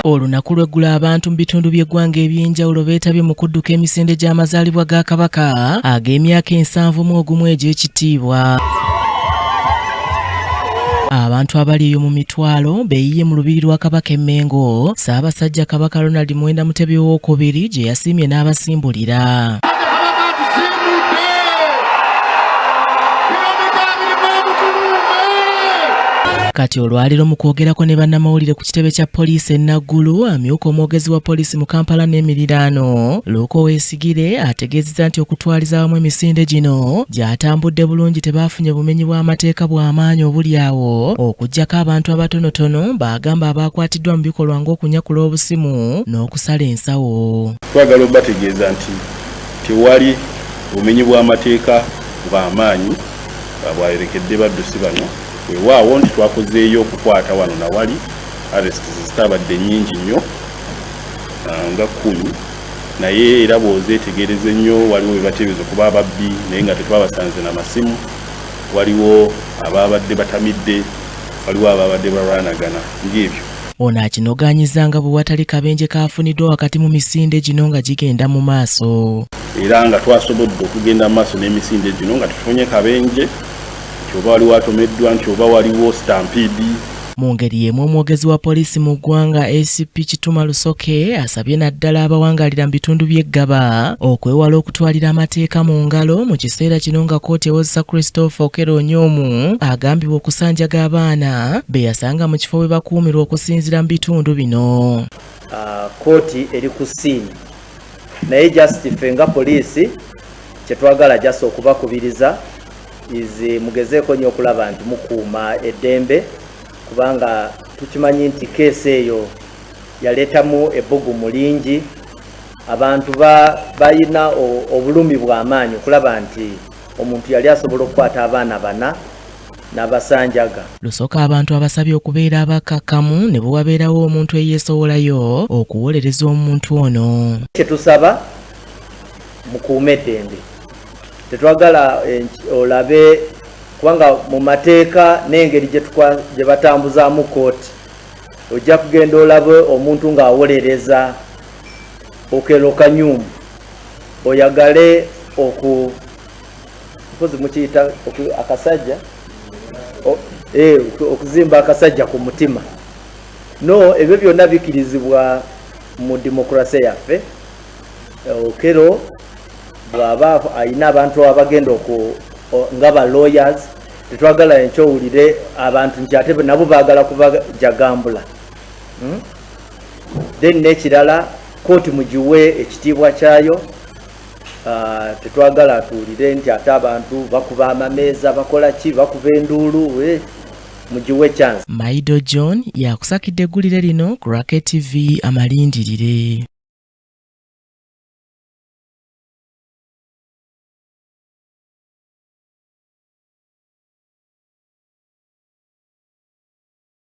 Olunaku lw'eggulo abantu mu bitundu by'eggwanga eby'enjawulo beetabye mu kudduka emisinde gy'amazaalibwa ga Kabaka ag'emyaka 71 egy'ekitiibwa. Abantu abali eyo mu mitwalo beeyiye mu lubiri lwa Kabaka e Mmengo, Ssaabasajja Kabaka Ronald Muwenda Mutebi Owookubiri gye yasiimye n'abasimbulira. Kati olwaleero mu kwogerako ne bannamawulire ku kitebe kya poliisi e Naggulu, amyuka omwogezi wa poliisi mu Kampala n'emiriraano Luke Owesigire ategeezezza nti okutwaliza awamu emisinde gino gyatambudde bulungi, tebaafunye bumenyi bw'amateeka bw'amaanyi obuli awo okuggyako abantu abatonotono baagamba abaakwatiddwa mu bikolwa ng'okunyakula obusimu n'okusala ensawo. Twagala obategeeza nti tewali bumenyi bw'amateeka bw'amaanyi bwayolekedde baddusi bano. Weewaawo nti twakozeeyo okukwata wano na wali, arrests zitaabadde nnyingi nnyo nga 10, naye era bw'ozeetegereza ennyo waliwo be bateebereza okuba ababbi naye nga tetwabasanze na masimu, waliwo abaabadde batamidde, waliwo abaabadde balwanagana ng'ebyo. Ono akinogaanyizza nga bwe watali kabenje kaafuniddwa wakati mu misinde gino nga gigenda mu maaso. Era nga twasobodde okugenda mu maaso n'emisinde gino nga tetufunye kabenje, nti oba waliwo atomeddwa, nti oba waliwo stampede. Mu ngeri y'emu omwogezi wa poliisi mu ggwanga ACP Kituma Lusoke asabye naddala abawangalira mu bitundu by'e Ggaba okwewala okutwalira amateeka mu ngalo mu kiseera kino nga kkooti ewozesa Christopher Okello Onyoomu agambibwa okusanjaga abaana be yasanga mu kifo we bakuumirwa okusinziira mu bitundu bino. Kkooti eri ku scene, naye just ffe nga poliisi kye twagala just okubakubiriza is mugezeeko nnyo okulaba nti mukuuma eddembe, kubanga tukimanyi nti keesi eyo yaleetamu ebbugumu lingi, abantu balina obulumi bw'amaanyi okulaba nti omuntu yali asobola okukwata abaana bana n'abasanjaga. Lusoke abantu abasabye okubeera abakkakkamu ne bwe wabeerawo omuntu eyeesowolayo okuwolereza omuntu ono. Kye tusaba mukuume eddembe, tetwagala olabe, kubanga mu mateeka n'engeri gye batambuzaamu kkooti ojja kugenda olabe omuntu ng'awolereza Okello Kanyumbu, oyagale oku mpozi mukiyita akasajja okuzimba akasajja ku mutima. No, ebyo byonna bikirizibwa mu demokrasiya yaffe. Okello bw'aba alina abantu abagenda nga ba lawyers, tetwagala enkyowulire abantu nti ate nabo baagala kubajagambula. Then n'ekirala, kooti mugiwe ekitiibwa kyayo. Tetwagala tuwulire nti ate abantu bakuba amameeza, bakola ki, bakuba enduulu, mugiwe chance. Maido John yakusakidde eggulire lino ku Rocket TV amalindirire.